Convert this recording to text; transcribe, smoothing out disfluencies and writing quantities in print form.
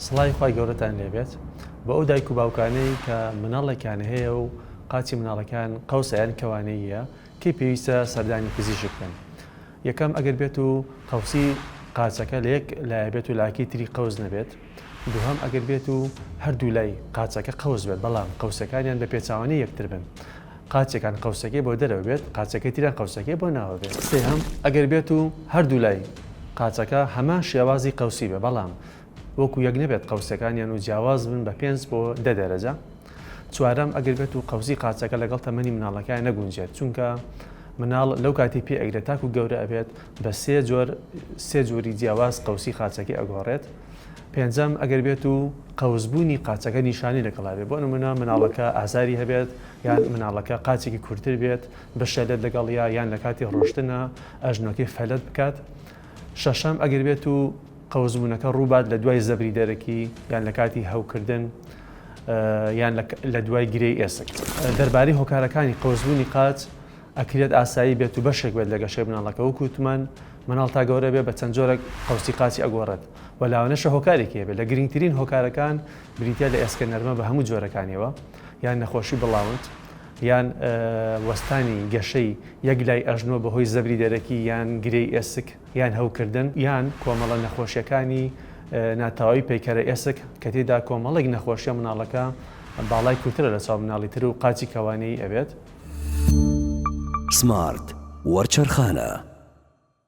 سڵاوی خوای گەورەتان لێبێت بۆ ئەو دایک و باوکانەی کە مناڵێکیان هەیە و قاچی مناڵەکان قەوسە یان کەوانەییە کەی پێویستە سەردانی پزیشک بکەن یەکەم ئەگەر بێت و قەوسی قاچەکە لە یەک لایە بێت و لاکەی تری قەوس نەبێت دووهەم ئەگەر بێت و هەردوو لای قاچەکە قەوس بێت بەڵام قەوسەکانیان بە پێچەوانەی یەکتر بن قاچێکان قەوسەکەی بۆ دەرەوە بێت قاچەکەی تریان قەوسەکەی بۆ ناوە بێت. سێهەم، ئەگەر بێت و هەردوو لای قاچەکە هەمان شێوازی قەوسی بێ بەڵام وەکو یەک نەبێت قەوسەکانیان و جیاواز بن بە پێنج بۆ دە دەرەجە. چوارەم، ئەگەر بێت و قەوسی قاچەکە لەگەڵ تەمەنی مناڵەکەیا نەگونجێت چونکە مناڵ لەو کاتی پێ ئەگرێت تاکو گەورە ئەبێت بە سێ جۆر سێ جۆری جیاواز قەوسی قاچەکەی ئەگۆڕێت. پێنجەم، ئەگەر بێت و قەوسبوونی قاچەکە نیشانەی لەگەڵا بێت، بۆ نموونە مناڵەکە ئازاری هەبێت یان مناڵەکە قاچێکی کورتتر بێت، بشەلێت لەگەڵیا یان لە کاتی ڕۆشتنا ئەژنۆکەی فەلەت بکات. شەشەم، ئەگەر بێت و قەوسبوونەکە ڕووبات لە دوای زەبری دەرەکی یان لە کاتی هەوکردن یان لە دوای گرێی ئێسک. دەربارەی هۆکارەکانی قەوسبوونی قاچ، ئەکرێت ئاسایی بێت و بەشێک بێت لە گەشەی مناڵەکە، وەکو وتمان مناڵ تا گەورە بێت بە چەند جۆرێک قەوسی قاچی ئەگۆڕێت و لاوانەشە هۆکارێکی هەبێت، لە گرنگترین هۆکارەکان بریتیە لە ئێسکە نەرمە بە هەموو جۆرەکانیەوە یان نەخۆشی بڵاونت یان وەستانی گەشەی یەک لای ئەژنۆ بەهۆی زەبری دەرەکی یان گرێی ئێسک یان هەوکردن یان کۆمەڵە نەخۆشیەکانی ناتەواوی پەیکەرە ئێسک کە تێیدا کۆمەڵێک نەخۆشیە مناڵەکە باڵای کورترە لە چاو مناڵی تر و قاچی کەوانەیی ئەبێت. سمارت وەرچەرخانە.